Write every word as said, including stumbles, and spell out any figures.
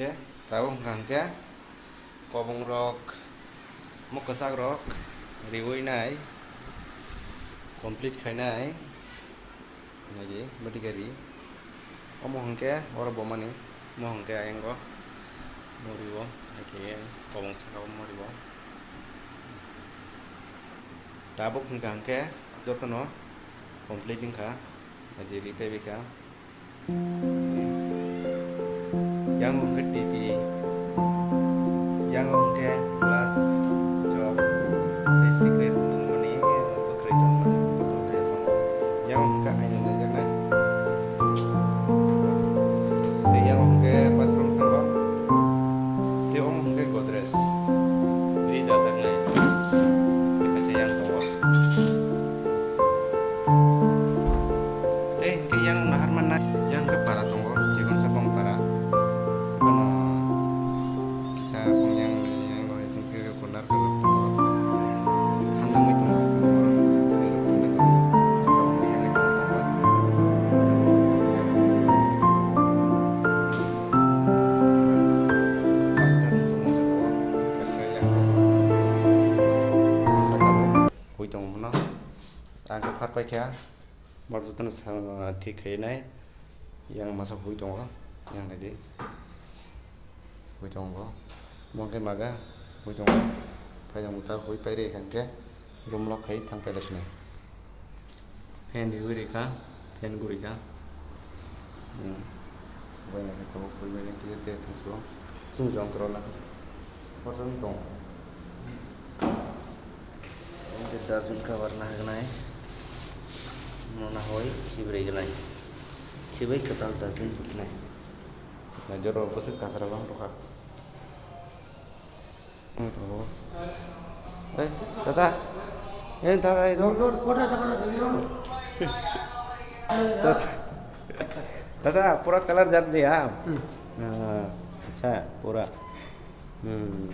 Tabuk hwnkha hwnkhe kobongrok, mo kwchakrok riui nai, complete khainai, naidi bwtwi khe ri. Omo hwnkhe oro bomani, mo hwnkhe ayango moriwo, haikhe kobong sakao moriwo. Tabuk hwnkha hwnkhe jotono complete wngkha, naidi ri paibaikha. Yang hwnkhe T V, yang hwnkhe glass, jok, tei cigarette nungmani bwkhwrwi tongmani bottle hai tongo. Yang hwnkhe aina naijaknai. Tei yang hwnkhe bathroom thango. Tei omo hwnkhe Godrej. Ri dajaknai. Tei kaisa yang tongo. Tei hwnkhe yang nahar manna, yang khe para tongo, chikon sa bong para. Bono kisa bong yang, yang rok hai sing khe corner khe tongo. Thandangwi tongo, borok tei rok tongwi tongo. Tabukni yang hai tongwi tongo. Master tongmani saka o kaisa yang tongo. Saka o hui tongo bono. Ang khe phat paikha, borok jotono sa-, thik khainai. Yang masa hui tongo, yang naidi. Hui tongo bo. Bo khe maga, hui tongo. Phai tongo ta hui pairwi kha hwnkhe. Room lock khai thang pailai sinai. Fan riwi rikha, fan gurikha. Hmm. Bai nai khe tabuk pori bai nai kisa test ni sugo. Chini jontro na. Kotor wng tong. Omo khe dustbin cover na hwnai. Mo na hoi khibrwi gwnai. Khibai kwtal dustbin bwkhnai. Na joro bwswk kasra bang tongkha. Oi, tata. Eh, tata, itu. Tata. Tata, pura color jat diya. Hmm. Ah, acha, pura. Hmm.